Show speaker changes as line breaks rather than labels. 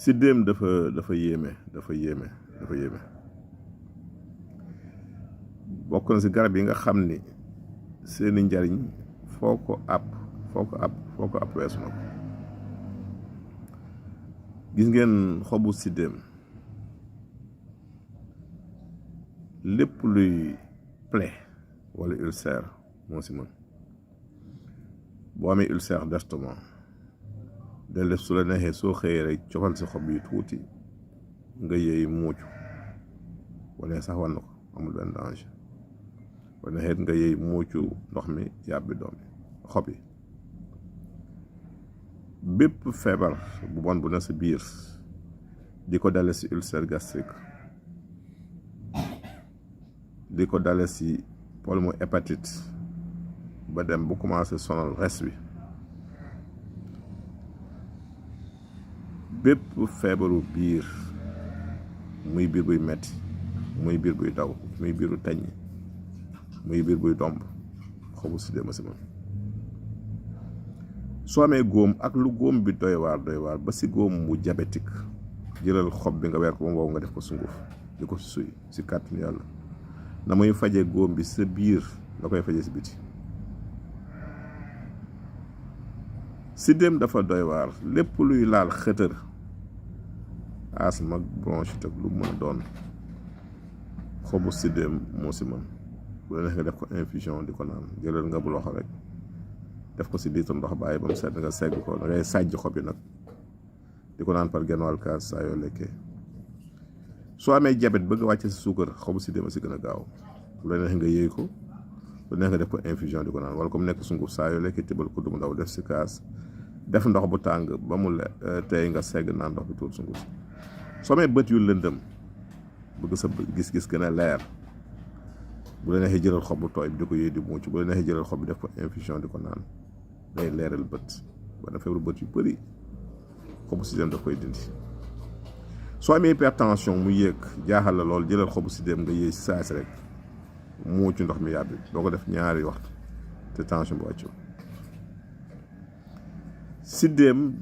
siddéem dafa yéeme bokk na si garab yi nga xam ni seeni njariñ foo ko ab weesu na ko. gis ngeen xobu siddéem lépp luy plaie wala ulcère moo si mën. boo amee ulcère d'estomac del def su la neexee soo xëyee rek cofal si xob yi tuuti nga yëy muucu wala sax wan na ko amul benn danger wala neexee nga yëy muucu ndox mi yàbbi doom yi xob yi. bépp feebar bu bon bu na sa biir di ko dale si ulcère gastrique di ko dale si pulmo-hépatite ba dem bu commencé sonal res bi. bépp feebaru biir muy biir buy metti muy biir buy daw muy biiru tañ muy biir buy domb xobu siddéem si man. soo amee góom ak lu góom bi doy waar ba si góom bu diabétique jëlal xob bi nga weer ko ba mu wow nga def ko sunguf di ko suy si kàttanu yàlla na muy faje góom bi sa biir la koy faje si biti. siddéem dafa doy waar lépp luy laal xëtër asthme ak bronchite ak lu mën a doon xobu siddéem moo si mën. bu la neex nga def ko infusion di ko naan jëlal nga bu loxo rek def ko si litre ndox bàyyi ba mu sedd nga segg ko da ngay sàjj xob yi nag di ko naan par genn wàll kaas saa yoo lekkee. soo amee diabète bëgg a wàcce si suukar xobu siddéem si gën a gaaw. bu la neex nga yëy ko bu neex nga def ko infusion di ko naan wala comme nekk sunguf saa yoo lekkee tibal ko du mu ndaw def si kaas def ndox bu tàng ba mu tey nga segg naan ndox bi tuur sunguf si. soo amee bët yu lëndëm bëgg sa gis-gis gën a leer bu la neexee jëlal xob bu tooy bi di ko yëy di muuc bu la neexee jëlal xob bi def ko infusion di ko naan day leeral bët wala feebaru bët yu bëri xobu siddéem daf koy dindi. soo amee hypertension mu yéeg jaaxal la lool jëlal xobu siddéem nga yëy saasi rek muucu ndox mi yàbbi doo ko def ñaari waxtu te tension bu wàccu. siddéem